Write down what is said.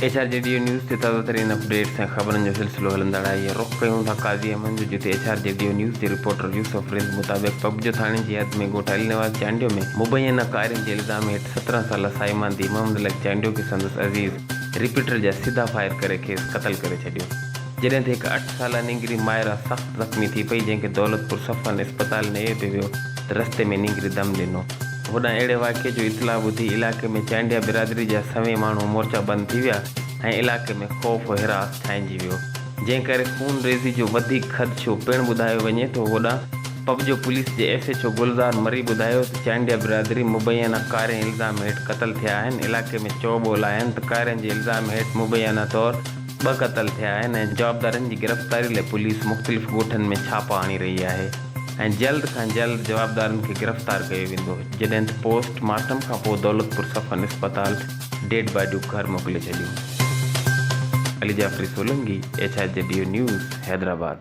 H R G D news تي تازه ترين اپڊيٽس ۽ خبرن جو سلسلو هلندڙ آهي. رخ ڪيون ٿا قاضي احمد جو جتي H R G D news جي رپورٽر يوسف رند مطابق پبجو ٿاڻي جي حد ۾ ڳوٺ علي نواز چانڊيو ۾ مبينا ڪارين جي الزام هيٺ 17 سالا صائمه ڌيء محمد لڳ چانڊيو کي سندس عزيز رپيٽر جا سڌا فائر ڪري کيس قتل ڪري ڇڏيو جڏهن ته هڪ اٺ سالا نينگري مائره سخت زخمي ٿي پئي جنهن کي دولتپور صفن اسپتال نيو پئي ويو ته رستي ۾ نينگري دم ڏنو. هوڏانهن اهڙي واقعي جو اطلاع ٻڌي علائقي ۾ چانڊيا برادري جا سوين ماڻهو مورچا بند ٿي ويا ۽ علائقي ۾ خوف و هراس ڇانئجي ويو جنهن ڪري خون ريزي جو وڌيڪ خدشو پڻ ٻڌايو وڃي ٿو هوڏانهن پبجو پوليس جي S H O Gulzar Marri ٻڌايو ته چانڊيا برادري مبينا ڪارين الزام هيٺ قتل ٿيا آهن علائقي ۾ چئو ٻول آهن ته ڪارين جي الزام هيٺ مبينا طور ٻه قتل ٿيا آهن ۽ جوابدارن جي گرفتاري لاء پوليس مختلف ڳوٺن ۾ ڇاپا هڻي رهي آهي ۽ جلد کان جلد جوابدارن کي گرفتار ڪيو ويندو جڏهن ته پوسٽ مارٽم کانپوء دولتپور صفن اسپتال ڊيڊ باڊيون گهر موڪلي ڇڏيون. Ali Jafri Solangi, H I J D news, Hyderabad.